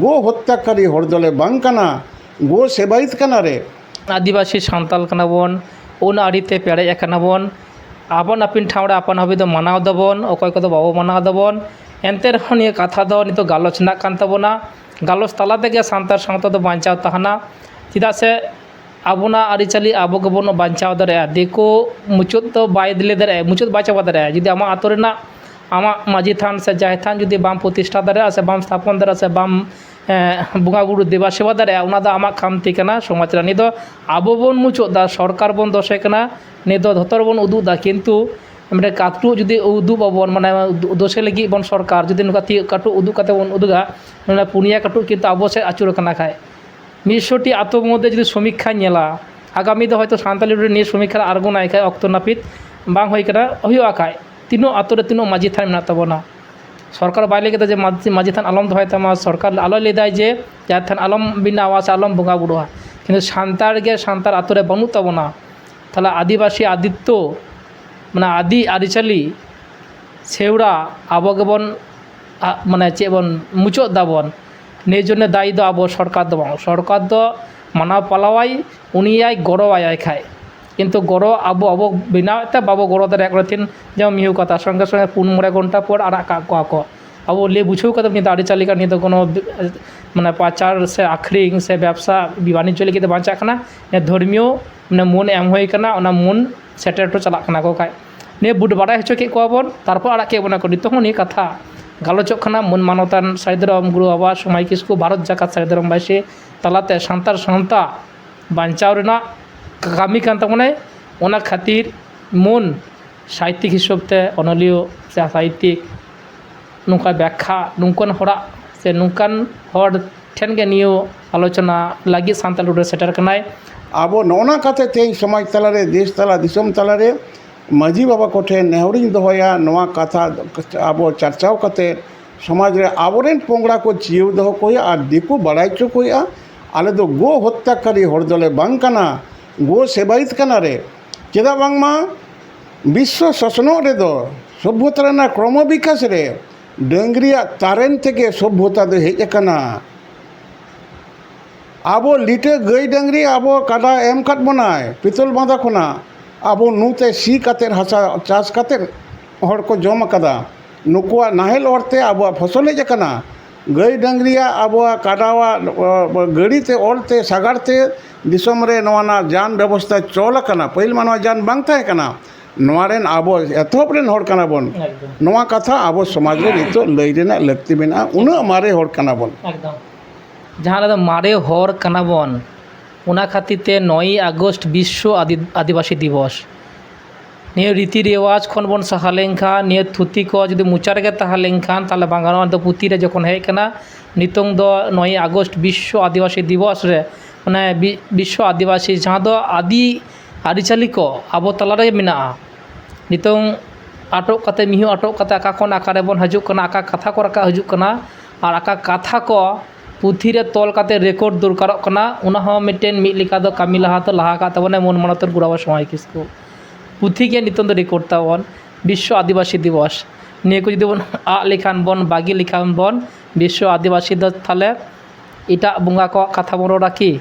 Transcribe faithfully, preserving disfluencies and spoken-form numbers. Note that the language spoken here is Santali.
ᱜᱳ ᱦᱚᱛᱛᱟᱠᱟᱨᱤ ᱦᱚᱲ ᱫᱚᱞᱮ ᱵᱟᱝ ᱠᱟᱱᱟ, ᱜᱳ ᱥᱮᱵᱟᱭᱤᱛ ᱠᱟᱱᱟ ᱨᱮ᱾ ᱟᱹᱫᱤᱵᱟᱹᱥᱤ ᱥᱟᱱᱛᱟᱞ ᱠᱟᱱᱟ ᱵᱚᱱ, ᱟᱹᱱ ᱟᱹᱨᱤ ᱛᱮ ᱯᱮᱨᱮᱡ ᱟᱠᱟᱱᱟ ᱵᱚᱱ, ᱟᱯᱟᱱ ᱟᱹᱯᱤᱱ ᱴᱷᱟᱶ ᱨᱮ ᱟᱯᱟᱱ ᱟᱹᱯᱤᱱ ᱫᱚ ᱢᱟᱱᱟᱣ ᱫᱟᱵᱚᱱ, ᱚᱠᱚᱭ ᱠᱚᱫᱚ ᱵᱟᱵᱚ ᱢᱟᱱᱟᱣ ᱫᱟᱵᱚᱱ᱾ ᱮᱱᱛᱮ ᱨᱮᱦᱚᱸ ᱱᱤᱭᱟᱹ ᱠᱟᱛᱷᱟ ᱫᱚ ᱱᱤᱛᱚᱜ ᱜᱟᱞᱚᱪ ᱨᱮᱱᱟᱜ ᱠᱟᱱ ᱛᱟᱵᱚᱱᱟ᱾ ᱜᱟᱞᱚᱪ ᱛᱟᱞᱟ ᱛᱮᱜᱮ ᱥᱟᱱᱛᱟᱲ ᱥᱟᱶᱛᱟ ᱫᱚ ᱵᱟᱧᱪᱟᱣ ᱛᱟᱦᱮᱱᱟ᱾ ᱪᱮᱫᱟᱜ ᱥᱮ ᱟᱵᱚᱱᱟᱜ ᱟᱹᱨᱤᱪᱟᱹᱞᱤ ᱟᱵᱚ ᱜᱮᱵᱚᱱ ᱵᱟᱧᱪᱟᱣ ᱫᱟᱲᱮᱭᱟᱜᱼᱟ᱾ ᱫᱤᱠᱩ ᱢᱩᱪᱟᱹᱫ ᱫᱚ ᱵᱟᱭ ᱞᱟᱹᱭ ᱫᱟᱲᱮᱭᱟᱜᱼᱟ, ᱢᱩᱪᱟᱹᱫ ᱵᱟᱭ ᱪᱟᱵᱟ ᱫᱟᱲᱮᱭᱟᱜᱼᱟ᱾ ᱡᱩᱫᱤ ᱟᱢᱟᱜ ᱟᱛᱳ ᱨᱮᱱᱟᱜ ᱟᱢᱟᱜ ᱢᱟᱹᱡᱷᱤ ᱛᱷᱟᱱ ᱥᱮ ᱡᱟᱦᱮᱨ ᱛᱷᱟᱱ ᱡᱩᱫᱤ ᱵᱟᱢ ᱯᱨᱚᱛᱤᱥᱴᱷᱟ ᱫᱟᱲᱮᱭᱟᱜᱼᱟ ᱥᱮ ᱵᱟᱢ ᱥᱛᱷᱟᱯᱚᱱ ᱫᱟᱲᱮᱭᱟᱜᱼᱟ ᱥᱮ ᱵᱟᱢ, ᱮᱸ, ᱵᱚᱸᱜᱟ ᱵᱩᱨᱩ ᱫᱮᱵᱟ ᱥᱮᱵᱟ ᱫᱟᱲᱮᱭᱟᱜᱼᱟ, ᱚᱱᱟ ᱫᱚ ᱟᱢᱟᱜ ᱠᱷᱟᱢᱛᱤ ᱠᱟᱱᱟ᱾ ᱥᱚᱢᱟᱡᱽ ᱨᱮ ᱱᱤᱭᱟᱹ ᱫᱚ ᱟᱵᱚ ᱵᱚᱱ ᱢᱩᱪᱟᱹᱫ ᱫᱟ, ᱥᱚᱨᱠᱟᱨ ᱵᱚᱱ ᱫᱚᱥᱮ ᱠᱟᱱᱟ, ᱱᱤᱭᱟᱹ ᱫᱚ ᱡᱷᱚᱛᱚ ᱨᱮᱵᱚᱱ ᱩᱫᱩᱜ ᱫᱟ᱾ ᱠᱤᱱᱛᱩ ᱢᱤᱫᱴᱮᱱ ᱠᱟᱹᱴᱩᱵ ᱡᱩᱫᱤ ᱩᱫᱩᱜ ᱵᱟᱵᱚᱱ, ᱢᱟᱱᱮ ᱫᱚᱥᱮ ᱞᱟᱹᱜᱤᱫ ᱵᱚᱱ ᱥᱚᱨᱠᱟᱨ ᱡᱩᱫᱤ ᱱᱚᱝᱠᱟ ᱛᱤ ᱠᱟᱹᱴᱩᱵ ᱩᱫᱩᱜ ᱠᱟᱛᱮ ᱵᱚᱱ ᱩᱫᱩᱜᱟ, ᱢᱟᱱᱮ ᱯᱩᱱᱭᱟ ᱠᱟᱹᱴᱩᱵ ᱠᱤᱱᱛᱩ ᱟᱵᱚ ᱥᱮᱫ ᱟᱹᱪᱩᱨ ᱟᱠᱟᱱᱟ ᱠᱷᱟᱡ᱾ ᱢᱤᱫᱥᱚ ᱴᱤ ᱟᱛᱳ ᱢᱚᱫᱽᱫᱷᱮ ᱡᱩᱫᱤ ᱥᱚᱢᱤᱠᱠᱷᱟᱧ ᱧᱮᱞᱟ, ᱟᱜᱟᱢᱤ ᱫᱚ ᱦᱚᱭᱛᱳ ᱥᱟᱱᱛᱟᱞᱤ ᱨᱮ ᱱᱤᱭᱟᱹ ᱥᱚᱢᱤᱠᱠᱷᱟ ᱨᱮ ᱟᱬᱜᱚᱱᱟᱭ ᱠᱷᱟᱡ, ᱚᱠᱛᱚ ᱱᱟᱹᱯᱤᱛ ᱵᱟᱝ ᱦᱩᱭ ᱠᱟᱱᱟ, ᱦᱩᱭᱩᱜᱼᱟ ᱠᱷᱟᱡ, ᱛᱤᱱᱟᱹᱜ ᱟᱛᱳ ᱨᱮ ᱛᱤᱱᱟᱹᱜ ᱢᱟᱹᱡᱷᱤ ᱛᱷᱟᱱ ᱢᱮᱱᱟᱜ ᱛᱟᱵᱚᱱᱟ? ᱥᱚᱨᱠᱟᱨ ᱵᱟᱭ ᱞᱟᱹᱭ ᱠᱮᱫᱟ ᱡᱮ ᱢᱟᱹᱡᱷᱤ, ᱢᱟᱹᱡᱷᱤ ᱛᱷᱟᱱ ᱟᱞᱚᱢ ᱫᱚᱦᱚᱭ ᱛᱟᱢᱟ, ᱥᱚᱨᱠᱟᱨ ᱟᱞᱚᱭ ᱞᱟᱹᱭ ᱫᱟᱭ ᱡᱮ ᱡᱟᱦᱮᱨ ᱛᱷᱟᱱ ᱟᱞᱚᱢ ᱵᱮᱱᱟᱣᱟ ᱥᱮ ᱟᱞᱚᱢ ᱵᱚᱸᱜᱟ ᱵᱩᱨᱩᱜᱼᱟ, ᱠᱤᱱᱛᱩ ᱥᱟᱱᱛᱟᱲ ᱜᱮ ᱥᱟᱱᱛᱟᱲ ᱟᱛᱳ ᱨᱮ ᱵᱟᱹᱱᱩᱜ ᱛᱟᱵᱚᱱᱟ᱾ ᱛᱟᱦᱚᱞᱮ ᱟᱹᱫᱤᱵᱟᱹᱥᱤ ᱟᱫᱤᱛᱛᱚ, ᱢᱟᱱᱮ ᱟᱹᱫᱤ ᱟᱹᱨᱤᱪᱟᱹᱞᱤ, ᱥᱮᱣᱲᱟ ᱟᱵᱚ ᱜᱮᱵᱚᱱ, ᱟ, ᱢᱟᱱᱮ ᱪᱮᱫ ᱵᱚᱱ ᱢᱩᱪᱟᱹᱫ ᱫᱟᱵᱚᱱ᱾ ᱱᱤᱭᱟᱹ ᱡᱚᱱᱱᱮ ᱫᱟᱭᱤ ᱫᱚ ᱟᱵᱚ ᱥᱚᱨᱠᱟᱨ ᱫᱚ ᱵᱟᱝ, ᱥᱚᱨᱠᱟᱨ ᱫᱚ ᱢᱟᱱᱟᱣ ᱯᱟᱞᱟᱣᱟᱭ, ᱩᱱᱤᱭᱟᱭ ᱜᱚᱲᱚᱣᱟᱭᱟᱭ ᱠᱷᱟᱡ᱾ ᱠᱤᱱᱛᱩ ᱜᱚᱲᱚ ᱟᱵᱚ, ᱟᱵᱚ ᱵᱮᱱᱟᱣᱮᱫ ᱛᱮ ᱵᱟᱵᱚ ᱜᱚᱲᱚ ᱫᱟᱲᱮᱭᱟᱜ ᱠᱟᱱᱟ᱾ ᱛᱤᱦᱤᱧ ᱡᱮᱢᱚᱱ ᱢᱤᱦᱩ ᱠᱟᱛᱷᱟ, ᱥᱚᱸᱜᱮ ᱥᱚᱸᱜᱮ ᱯᱩᱱ ᱢᱚᱬᱮ ᱜᱷᱚᱱᱴᱟ ᱯᱚᱨ ᱟᱲᱟᱜ ᱠᱟᱜ ᱠᱚᱣᱟ ᱠᱚ᱾ ᱟᱵᱚ ᱞᱟᱹᱭ ᱵᱩᱡᱷᱟᱹᱣ ᱠᱟᱛᱮ ᱱᱤᱭᱟᱹ ᱫᱚ ᱟᱹᱨᱤᱪᱟᱹᱞᱤ ᱠᱟᱱᱟ, ᱱᱤᱭᱟᱹ ᱫᱚ ᱠᱳᱱᱳ, ᱢᱟᱱᱮ, ᱯᱟᱪᱟᱨ ᱥᱮ ᱟᱹᱠᱷᱨᱤᱧ ᱥᱮ ᱵᱮᱵᱽᱥᱟ ᱵᱟᱱᱤᱡᱽᱡᱚ ᱞᱟᱹᱜᱤᱫ ᱫᱚ ᱵᱟᱝ ᱪᱟᱜ ᱠᱟᱱᱟ᱾ ᱱᱤᱭᱟᱹ ᱫᱷᱚᱨᱢᱤᱭᱚ, ᱢᱟᱱᱮ, ᱢᱚᱱ ᱮᱢ ᱦᱩᱭ ᱠᱟᱱᱟ, ᱚᱱᱟ ᱢᱚᱱ ᱥᱮᱴᱮᱨ ᱦᱚᱴᱚ ᱪᱟᱞᱟᱜ ᱠᱟᱱᱟ ᱠᱚ ᱠᱷᱟᱡ᱾ ᱱᱤᱭᱟᱹ ᱵᱩᱴ ᱵᱟᱰᱟᱭ ᱦᱚᱪᱚ ᱠᱮᱫ ᱠᱚᱣᱟ ᱵᱚᱱ, ᱛᱟᱨᱯᱚᱨ ᱟᱲᱟᱜ ᱠᱮᱫ ᱵᱚᱱᱟ ᱠᱚ᱾ ᱱᱤᱛᱚᱜ ᱦᱚᱸ ᱱᱤᱭᱟᱹ ᱠᱟᱛᱷᱟ ᱜᱟᱞᱚᱪᱚᱜ ᱠᱟᱱᱟ, ᱢᱟᱹᱱ ᱢᱟᱱᱚᱛᱟᱱ ᱥᱟᱹᱦᱤᱫ ᱨᱟᱢ ᱜᱩᱨᱩ ᱵᱟᱵᱟ ᱥᱚᱢᱟᱭ ᱠᱤᱥᱠᱩ ᱵᱷᱟᱨᱚᱛ ᱡᱟᱠᱟᱛ ᱥᱟᱹᱦᱤᱫ ᱨᱟᱢ ᱵᱟᱭᱥᱤ ᱛᱟᱞᱟᱛᱮ ᱥᱟᱱᱛᱟᱲ ᱥᱟᱶᱛᱟ ᱵᱟᱧᱪᱟᱣ ᱨᱮᱱᱟᱜ ᱠᱟᱹᱢᱤ ᱠᱟᱱ ᱛᱟᱵᱚᱱᱟᱭ᱾ ᱚᱱᱟ ᱠᱷᱟᱹᱛᱤᱨ ᱢᱚᱱ ᱥᱟᱦᱤᱛᱭᱤᱠ ᱦᱤᱥᱟᱹᱵ ᱛᱮ, ᱚᱱᱚᱞᱤᱭᱟᱹ ᱥᱮ ᱥᱟᱦᱤᱛᱭᱤᱠ, ᱱᱚᱝᱠᱟ ᱵᱮᱠᱠᱷᱟ, ᱱᱚᱝᱠᱟᱱ ᱦᱚᱲᱟᱜ ᱥᱮ ᱱᱚᱝᱠᱟᱱ ᱦᱚᱲ ᱴᱷᱮᱱ ᱜᱮ ᱱᱤᱭᱟᱹ ᱟᱞᱳᱪᱚᱱᱟ ᱞᱟᱹᱜᱤᱫ ᱥᱟᱱᱛᱟᱲ ᱴᱩᱰᱮ ᱥᱮᱴᱮᱨ ᱠᱟᱱᱟᱭ᱾ ᱟᱵᱚ ᱱᱚᱜᱼᱚ ᱱᱟ ᱠᱟᱛᱮ ᱛᱮᱦᱮᱧ ᱥᱚᱢᱟᱡᱽ ᱛᱟᱞᱟᱨᱮ, ᱫᱮᱥ ᱛᱟᱞᱟ, ᱫᱤᱥᱚᱢ ᱛᱟᱞᱟᱨᱮ ᱢᱟᱹᱡᱷᱤ ᱵᱟᱵᱟ ᱠᱚᱴᱷᱮᱱ ᱱᱮᱦᱚᱨᱤᱧ ᱫᱚᱦᱚᱭᱟ, ᱱᱚᱣᱟ ᱠᱟᱛᱷᱟ ᱟᱵᱚ ᱪᱟᱨᱪᱟᱣ ᱠᱟᱛᱮ ᱥᱚᱢᱟᱡᱽ ᱨᱮ ᱟᱵᱚᱨᱮᱱ ᱯᱚᱝᱲᱟ ᱠᱚ ᱪᱤᱭᱟᱹᱣ ᱫᱚᱦᱚ ᱠᱚ ᱦᱩᱭᱩᱜᱼᱟ ᱟᱨ ᱫᱤᱠᱩ ᱵᱟᱲᱟᱭ ᱦᱚᱪᱚ ᱠᱚ ᱦᱩᱭᱩᱜᱼᱟ, ᱟᱞᱮ ᱫᱚ ᱜᱳ ᱦᱚᱛᱛᱟᱠᱟᱨᱤ ᱦᱚᱲ ᱫᱚᱞᱮ ᱵᱟᱝ ᱠᱟᱱᱟ, ᱜᱳ ᱥᱮᱵᱟᱭᱤᱛ ᱠᱟᱱᱟ ᱨᱮ᱾ ᱪᱮᱫᱟᱜ ᱵᱟᱝᱢᱟ ᱵᱤᱥᱥᱚ ᱥᱟᱥᱚᱱᱚᱜ ᱨᱮᱫᱚ, ᱥᱚᱵᱷᱭᱚᱛᱟ ᱨᱮᱱᱟᱜ ᱠᱨᱚᱢᱚ ᱵᱤᱠᱟᱥ ᱨᱮ ᱰᱟᱹᱝᱨᱤᱭᱟᱜ ᱛᱟᱨᱮᱱ ᱛᱮᱜᱮ ᱥᱚᱵᱷᱚᱛᱟ ᱫᱚ ᱦᱮᱡ ᱟᱠᱟᱱᱟ᱾ ᱟᱵᱚ ᱞᱤᱴᱟᱹ ᱜᱟᱹᱭ ᱰᱟᱹᱝᱨᱤ ᱟᱵᱚ ᱠᱟᱰᱟ ᱮᱢ ᱠᱟᱫ ᱵᱚᱱᱟᱭ ᱯᱤᱛᱚᱞ ᱵᱟᱸᱫᱟ ᱠᱷᱚᱱᱟᱜ, ᱟᱵᱚ ᱱᱩᱛᱮ ᱥᱤ ᱠᱟᱛᱮᱫ ᱦᱟᱥᱟ ᱪᱟᱥ ᱠᱟᱛᱮᱫ ᱦᱚᱲ ᱠᱚ ᱡᱚᱢ ᱟᱠᱟᱫᱟ᱾ ᱱᱩᱠᱩᱣᱟᱜ ᱱᱟᱦᱮᱞ ᱚᱨᱛᱮ ᱟᱵᱚᱣᱟᱜ ᱯᱷᱚᱥᱚᱞ ᱦᱮᱡ ᱟᱠᱟᱱᱟ᱾ ᱜᱟᱹᱭ ᱰᱟᱹᱝᱨᱤᱭᱟᱜ ᱟᱵᱚᱣᱟᱜ ᱠᱟᱰᱟᱣᱟᱜ, ᱚ, ᱜᱟᱹᱰᱤ ᱛᱮ ᱚᱨ ᱛᱮ ᱥᱟᱜᱟᱲ ᱛᱮ ᱫᱤᱥᱚᱢ ᱨᱮ ᱱᱚᱣᱟ ᱨᱮᱱᱟᱜ ᱡᱟᱱ ᱵᱮᱵᱚᱥᱛᱷᱟ ᱪᱚᱞ ᱟᱠᱟᱱᱟ᱾ ᱯᱟᱹᱦᱤᱞ ᱢᱟ ᱱᱚᱣᱟ ᱡᱟᱱ ᱵᱟᱝ ᱛᱟᱦᱮᱸ ᱠᱟᱱᱟ᱾ ᱱᱚᱣᱟ ᱨᱮᱱ ᱟᱵᱚ ᱮᱛᱚᱦᱚᱵ ᱨᱮᱱ ᱦᱚᱲ ᱠᱟᱱᱟ ᱵᱚᱱ᱾ ᱮᱠᱫᱚᱢ᱾ ᱱᱚᱣᱟ ᱠᱟᱛᱷᱟ ᱟᱵᱚ ᱥᱚᱢᱟᱡᱽ ᱨᱮ ᱱᱤᱛᱚᱜ ᱞᱟᱹᱭ ᱨᱮᱱᱟᱜ ᱞᱟᱹᱠᱛᱤ ᱢᱮᱱᱟᱜᱼᱟ᱾ ᱩᱱᱟᱹᱜ ᱢᱟᱨᱮ ᱦᱚᱲ ᱠᱟᱱᱟ ᱵᱚᱱ᱾ ᱮᱠᱫᱚᱢ᱾ ᱡᱟᱦᱟᱸ ᱨᱮᱫᱚ ᱢᱟᱨᱮ ᱦᱚᱲ ᱠᱟᱱᱟ ᱵᱚᱱ, ᱚᱱᱟ ᱠᱷᱟᱹᱛᱤᱨ ᱛᱮ ᱱᱚᱭᱮᱭ ᱟᱜᱚᱥᱴ ᱵᱤᱥᱥᱚ ᱟᱫᱤ-, ᱟᱹᱫᱤᱵᱟᱹᱥᱤ ᱫᱤᱵᱚᱥ᱾ ᱱᱤᱭᱟᱹ ᱨᱤᱛᱤ ᱨᱮᱣᱟᱡᱽ ᱠᱷᱚᱱ ᱵᱚᱱ ᱥᱟᱦᱟ ᱞᱮᱱᱠᱷᱟᱱ, ᱱᱤᱭᱟᱹ ᱛᱷᱩᱛᱤ ᱠᱚ ᱡᱩᱫᱤ ᱢᱚᱪᱟ ᱨᱮᱜᱮ ᱛᱟᱦᱮᱸ ᱞᱮᱱᱠᱷᱟᱱ, ᱛᱟᱦᱚᱞᱮ ᱵᱟᱝ ᱜᱟᱱᱚᱜᱼᱟ᱾ ᱱᱤᱛᱚᱜ ᱯᱩᱛᱷᱤ ᱨᱮ ᱡᱚᱠᱷᱚᱱ ᱦᱮᱡ ᱠᱟᱱᱟ, ᱱᱤᱛᱚᱝ ᱫᱚ ᱱᱚᱭᱮᱭ ᱟᱜᱚᱥᱴ ᱵᱤᱥᱥᱚ ᱟᱹᱫᱤᱵᱟᱹᱥᱤ ᱫᱤᱵᱚᱥ ᱨᱮ, ᱢᱟᱱᱮ ᱵᱤ-, ᱵᱤᱥᱥᱚ ᱟᱹᱫᱤᱵᱟᱹᱥᱤ, ᱡᱟᱦᱟᱸ ᱫᱚ ᱟᱹᱫᱤ ᱟᱹᱨᱤᱪᱟᱹᱞᱤ ᱠᱚ ᱟᱵᱚ ᱛᱟᱞᱟᱨᱮ ᱢᱮᱱᱟᱜᱼᱟ᱾ ᱱᱤᱛᱚᱝ ᱟᱴᱚᱜ ᱠᱟᱛᱮ, ᱢᱤᱦᱩ ᱟᱴᱚᱜ ᱠᱟᱛᱮ ᱚᱠᱟ ᱠᱷᱚᱱ ᱚᱠᱟ ᱨᱮᱵᱚᱱ ᱦᱤᱡᱩᱜ ᱠᱟᱱᱟ, ᱚᱠᱟ ᱠᱟᱛᱷᱟ ᱠᱚ ᱨᱟᱠᱟᱵ ᱦᱤᱡᱩᱜ ᱠᱟᱱᱟ, ᱟᱨ ᱚᱠᱟ ᱠᱟᱛᱷᱟ ᱠᱚ ᱯᱩᱛᱷᱤ ᱨᱮ ᱛᱚᱞ ᱠᱟᱛᱮ ᱨᱮᱠᱚᱨᱰ ᱫᱚᱨᱠᱟᱨᱚᱜ ᱠᱟᱱᱟ, ᱚᱱᱟ ᱦᱚᱸ ᱢᱤᱫᱴᱮᱱ ᱢᱤᱫ ᱞᱮᱠᱟ ᱫᱚ ᱠᱟᱹᱢᱤ ᱞᱟᱦᱟ ᱫᱚ ᱞᱟᱦᱟ ᱠᱟᱜ ᱛᱟᱵᱚᱱᱟᱭ ᱢᱟᱹᱱ ᱢᱟᱱᱚᱛᱟᱱ ᱜᱩᱨᱩ ᱵᱟᱵᱟ ᱥᱚᱢᱟᱭ ᱠᱤᱥᱠᱩ᱾ ᱯᱩᱛᱷᱤ ᱜᱮ ᱱᱤᱛᱚᱝ ᱫᱚ ᱨᱮᱠᱚᱨᱰ ᱛᱟᱵᱚᱱ, ᱵᱤᱥᱥᱚ ᱟᱹᱫᱤᱵᱟᱹᱥᱤ ᱫᱤᱵᱚᱥ᱾ ᱱᱤᱭᱟᱹ ᱠᱚ ᱡᱩᱫᱤ ᱵᱚᱱ ᱟᱫ ᱞᱮᱠᱷᱟᱱ ᱵᱚᱱ, ᱵᱟᱹᱜᱤ ᱞᱮᱠᱷᱟᱱ ᱵᱚᱱ, ᱵᱤᱥᱥᱚ ᱟᱹᱫᱤᱵᱟᱹᱥᱤ ᱫᱚ ᱛᱟᱦᱞᱮ ᱮᱴᱟᱜ ᱵᱚᱸᱜᱟ ᱠᱚᱣᱟᱜ ᱠᱟᱛᱷᱟ ᱵᱚᱱ ᱨᱚᱲᱟ ᱠᱤ?